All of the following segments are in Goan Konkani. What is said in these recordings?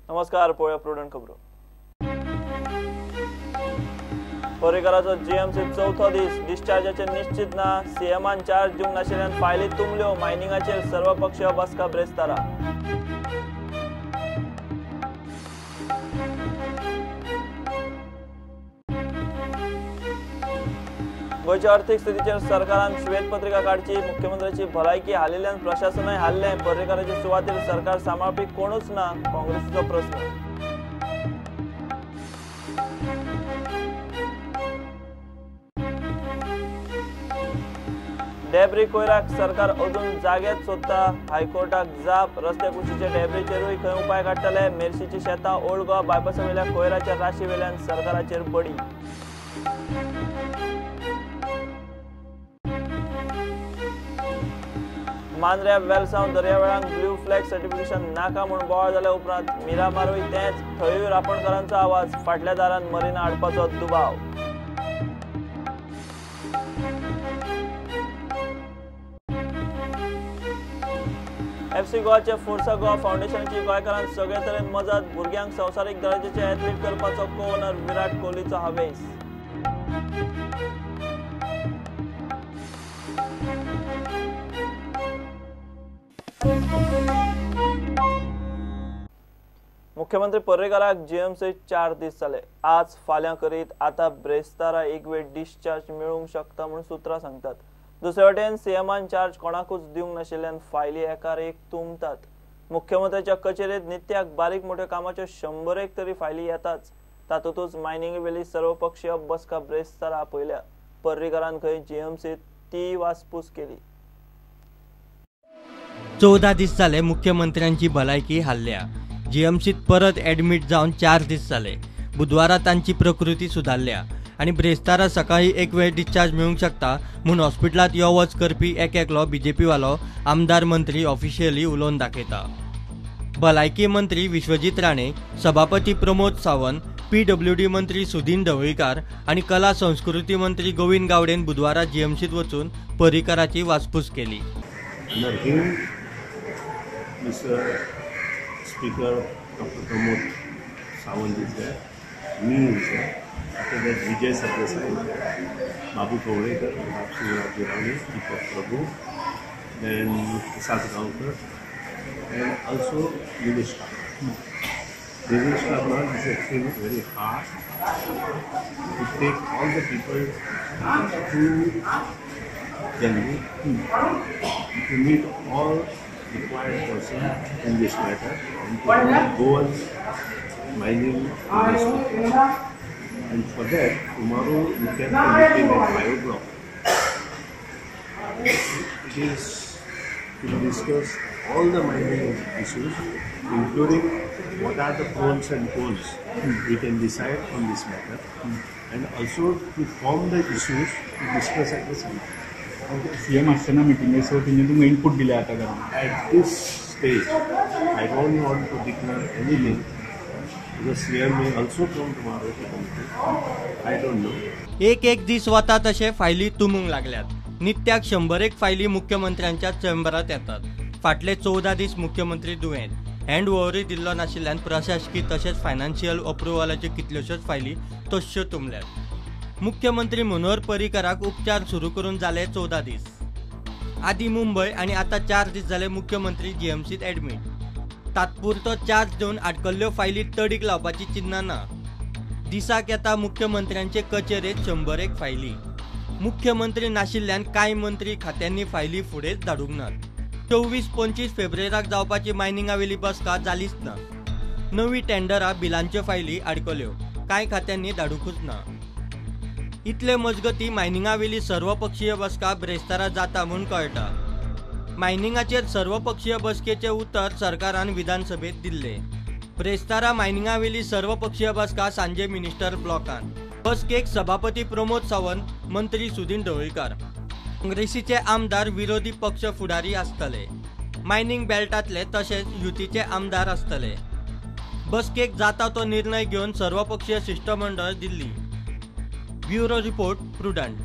नमस्कार, पळोवया प्रुडंट खबरो. पर्रीकाराचो जीएमसी चवथो दीस, डिस्चार्जाचे निश्चित ना. सीएमान चार्ज दिवंक नाशिल्ल्यान फायली तुंबल्यो. मायनिंगाचेर सर्वपक्षीय बसका ब्रेस्तारा. गोंयच्या अर्थीक स्थितीचेर सरकारान श्वेतपत्रिका काडची. मुख्यमंत्र्याची भलायकी हालिल्ल्यान प्रशासनय हाल्लें. पर्रीकाराचे सुवातेर सरकार सांबाळपी कोणूच ना, काँग्रेसीचो प्रस्न. डेब्री कोयराक सरकार अजून जागेच सोदता. हायकोर्टाक जाप. रस्ते कुशीचे डेब्रीचेरूय खंय उपाय काडटले. मेरशीची शेतां ओल्ड गोवा बायपासा वयल्या कोयराच्या राशी वेल्यान सरकाराचेर बडी. मांद्र्या वेलसांव दर्यावेळांक ब्ल्यू फ्लॅग सर्टिफिकेशन नाका म्हूण बोवाळ जाल्या उपरांत मिरामारूय तेंच. थंयूय रापणकारांचो आवाज. फाटल्या दारान मरिना हाडपाचो दुबाव. एफसी गोवाचे फोर्सा गोवा फावंडेशनाची गोंयकारांक सगळे तरेन मजत. भुरग्यांक संवसारीक दर्जाचे एथलीट करपाचो को ओनर विराट कोहलीचो हावेस. मुख्यमंत्री पर्रीकाराक जीएमसी 4 दीस जाले. आज फाल्यां करीत आतां ब्रेस्तारा एक वेळ डिस्चार्ज मेळूंक शकता म्हूण सुत्रां सांगतात. दुसरे वटेन सीएमान चार्ज कोणाकूच दिवंक नाशिल्ल्यान फायली एकार एक तुंबतात. मुख्यमंत्र्याच्या कचेरेंत नित्याक बारीक मोठ्या कामाच्यो 100 तरी फायली येताच. तातूंतच मायनिंगे वेली सर्वपक्षीय बसका ब्रेस्तारा आपयल्या. पर्रीकारान खंय जीएमसीत ती वासपूस केली. 14 दीस जाले मुख्यमंत्र्यांची भलायकी हाल्ल्या. जीएमसीत परत ॲडमीट जावन 4 दीस जाले. बुधवारा तांची प्रकृती सुदारल्या आनी ब्रेस्तारा सकाळी एक वेळ डिस्चार्ज मेळूंक शकता म्हूण हॉस्पिटलांत यो वच करपी एक एकलो बीजेपीवालो आमदार मंत्री ऑफिशियली उलोवन दाखयता. भलायकी मंत्री विश्वजीत राणे, सभापती प्रमोद सावंत, पीडब्ल्यूडी मंत्री सुदीन ढवळीकार आनी कला संस्कृती मंत्री गोविंद गावडेन बुधवारा जीएमसीत वचून पर्रीकाराची वासपूस केली. Speaker Dr. Pramod Sawant is there, me is there, after that Vijay Sardesai is there, Babu Kavlekar, Babu Rani, Deepak Prabhu, then Prasad Gaonkar, and also Nilesh Kabra. Nilesh Kabra is actually very hard to take all the people to Delhi to meet all required person in this matter and to Goan mining industry. And for that, tomorrow we can have a meeting at 5 o'clock. It is to discuss all the mining issues, including what are the pros and cons we can decide on this matter, and also to form the issues to discuss at the same time. CM आसतना मिटिंगे सो तेंचे तुमकां इनपूट दिले आतां कारण. At this stage, I don't want to declare anything because CM may also come tomorrow to the meeting. I don't know. एक एक दीस वता तशे फायली तुंबूंक लागल्यात. नित्याक 100 फायली मुख्यमंत्र्यांच्या चेंबरांत येतात. फाटले 14 दीस मुख्यमंत्री दुयेंत. हँड ओव्हरूय दिल्लो नाशिल्ल्यान प्रशासकी तशेंच फायनान्शियल अप्रुव्हलाच्यो कितल्योश्योच फायली तश्यो तुंबल्यात. मुख्यमंत्री मनोहर पर्रीकाराक उपचार सुरू करून जाले 14 दीस. आदी मुंबय आनी आतां 4 दीस जाले मुख्यमंत्री जीएमसीत ॲडमीट. तात्पुरतो चार्ज दिवन आडकल्ल्यो फायली तडीक लावपाची चिन्नां ना. दिसाक येता मुख्यमंत्र्यांचे कचेरेंत 100 फायली. मुख्यमंत्री नाशिल्ल्यान कांय मंत्री खात्यांनी फायली फुडेंच धाडूंक नात. 24-25 फेब्रुवाराक जावपाची मायनिंगावेली बसका जालीच ना. नवी टेंडरां बिलांच्यो फायली आडकल्यो, कांय खात्यांनी धाडूंकूच ना. इतले मजगती मायनिंगावेली सर्वपक्षीय बसका ब्रेस्तारा जाता म्हूण कळटा. मायनिंगाचेर सर्वपक्षीय बसकेचें उतर सरकारान विधानसभेत दिल्लें. ब्रेस्तारा मायनिंगावेली सर्वपक्षीय बसका सांजे मिनिस्टर ब्लॉकान. बसकेक सभापती प्रमोद सावंत, मंत्री सुदीन ढवळीकार, काँग्रेसीचे आमदार, विरोधी पक्ष फुडारी आसतले. मायनिंग बेल्टांतले तशेंच युतीचे आमदार आसतले. बसकेक जाता तो निर्णय घेवन सर्वपक्षीय शिश्टमंडळ दिल्ली. Bureau report, Prudent.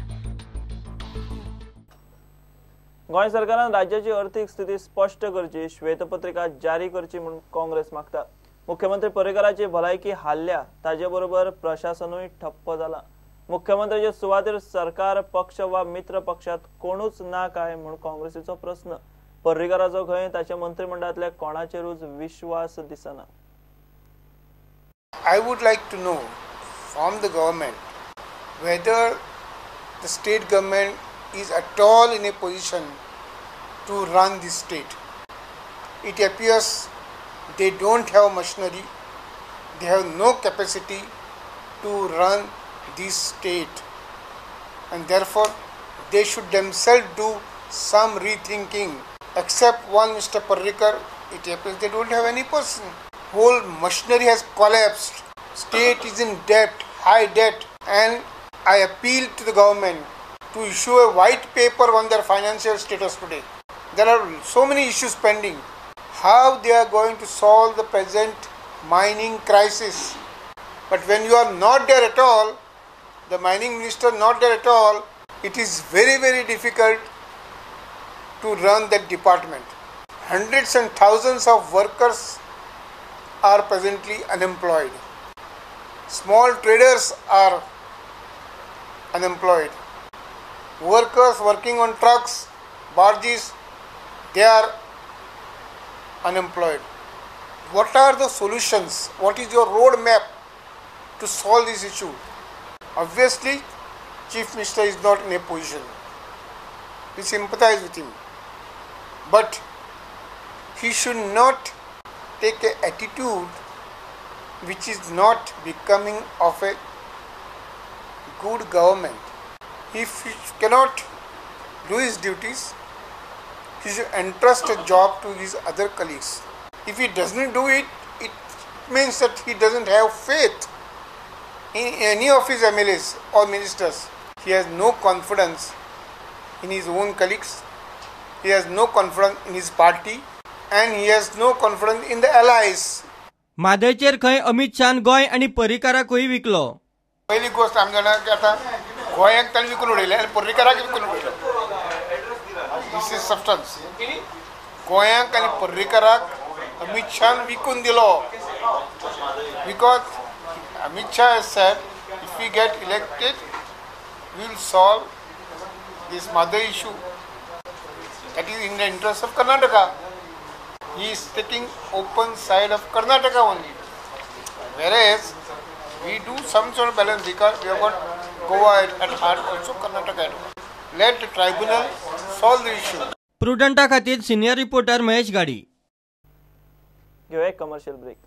Goa सरकारान राज्याची अर्थीक स्थिती स्पश्ट करची, श्वेतपत्रिका जारी करची म्हूण काँग्रेस मागता. मुख्यमंत्री पर्रीकराची भलायकी हाल्ल्या, ताजे बरोबर प्रशासनूय ठप्प जाला। मुख्यमंत्र्याचे सुवातेर सरकार, पक्ष वा मित्र पक्षात कोणूच ना काय म्हूण काँग्रेसीचो प्रस्न। पर्रीकराचो खंय ताच्या मंत्रिमंडळांतल्या कोणाचेरूच विश्वास दिसना। I would like to know from the government whether the state government is at all in a position to run this state. It appears they don't have machinery, they have no capacity to run this state, and therefore they should themselves do some rethinking. Except one Mr. Parrikar, it appears they don't have any person. Whole machinery has collapsed. State is in debt, high debt, and I appeal to the government to issue a white paper on their financial status today. There are so many issues pending. How they are going to solve the present mining crisis? But when you are not there at all, the mining minister not there at all, it is very, very difficult to run that department. Hundreds and thousands of workers are presently unemployed. Small traders are unemployed. Workers working on trucks, barges, they are unemployed. What are the solutions? What is your road map to solve this issue? Obviously, Chief Minister is not in a position. We sympathize with him. But he should not take an attitude which is not becoming of a good government. If he cannot do his duties, he should entrust a job to his other colleagues. If he doesn't do it, it means that he doesn't have faith in any of his MLAs or ministers. He has no confidence in his own colleagues, he has no confidence in his party, and he has no confidence in the allies. म्हादयचेर खंय अमित शान गोंय आनी पर्रीकाराकूय विकलो। पहिली गोष्ट आमी जाणा की आतां गोंयाक ताणें विकून उडयलें आनी पर्रीकाराक विकून उडयलो। This is substance. गोंयाक आनी पर्रीकाराक अमित शान विकून दिलो. Because Amit Shah has said, if we get elected, we will solve this Mhadei issue. That is in the interest of Karnataka. He is taking open side of Karnataka only. Whereas we do some sort of balance because we have got Goa at heart, also Karnataka at heart. Let the tribunal solve the issue. प्रुडंटा खातीर सिनियर रिपोर्टर महेश गाडी. घेऊया एक कमर्शियल ब्रेक.